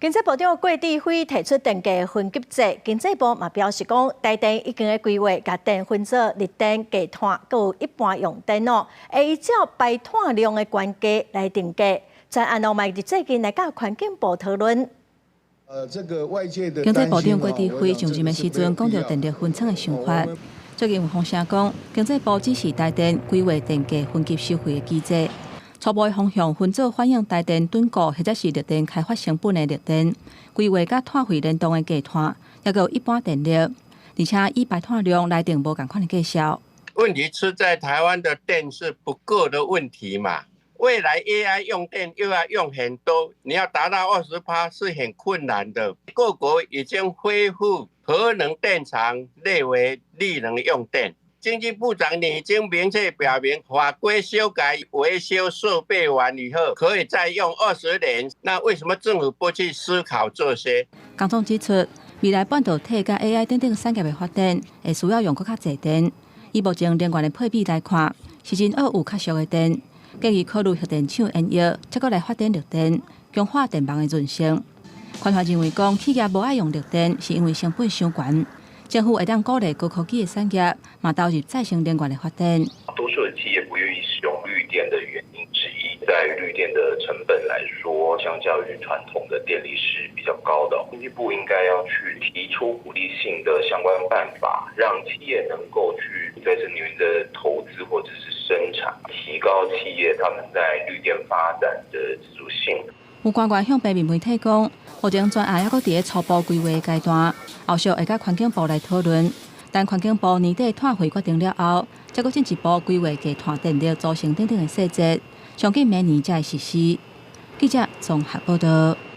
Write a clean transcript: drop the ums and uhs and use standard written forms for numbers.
經濟部長郭智輝提出電價分級制，經濟部嘛表示講，台電已經咧規劃，共電分做綠電、低碳，閣有一般用電哦，會依照排碳量的懸低來定價。專案嘛佇最近來佮環境部討論。這個外界的經濟部長郭智輝上任的時陣，講著電力分廠的想法。最近有風聲講，經濟部指示台電規劃電價分級收費的機制。初步的方向分做反映台電躉購或者是綠電開發成本的綠電，規劃佮碳費聯動的低碳，抑閣有一般電力，而且以排碳量來定無仝款的價數。問題出在台灣的電是不夠的問題嘛？未來 AI 用電又要用很多，你要達到20%是很困難的。各國已經恢復核能電廠列為綠能用電。經濟部長你已經明確表明，法規修改維修設備完以後，可以再用20年。那為什麼政府不去思考這些？江總指出，未來半導體佮 AI 等等產業的發展，會需要用閣較濟電。以目前能源的配比來看，是真愛有較俗的電，建議考慮核電廠延役，才閣來發展綠電，強化電網的韌性。寬華認為講，企業無愛用綠電，是因為成本傷懸。政府會當鼓勵高科技的產業，嘛投入再生能源的發展。多數的企業不願意使用綠電的原因之一，在於綠電的成本來說，相較於傳統的電力是比較高的。經濟部應該要去提出鼓勵性的相關辦法，讓企業能夠去再生能源的投資或者是生產，提高企業他們在綠電發展的自主性。有官員向平面媒體講，目前專案猶閣佇咧初步規劃階段，後續會佮環境部來討論。等環境部年底碳費決定了後，才閣進一步規劃低碳電力組成等等的細節，上緊明年才會實施。記者綜合報道。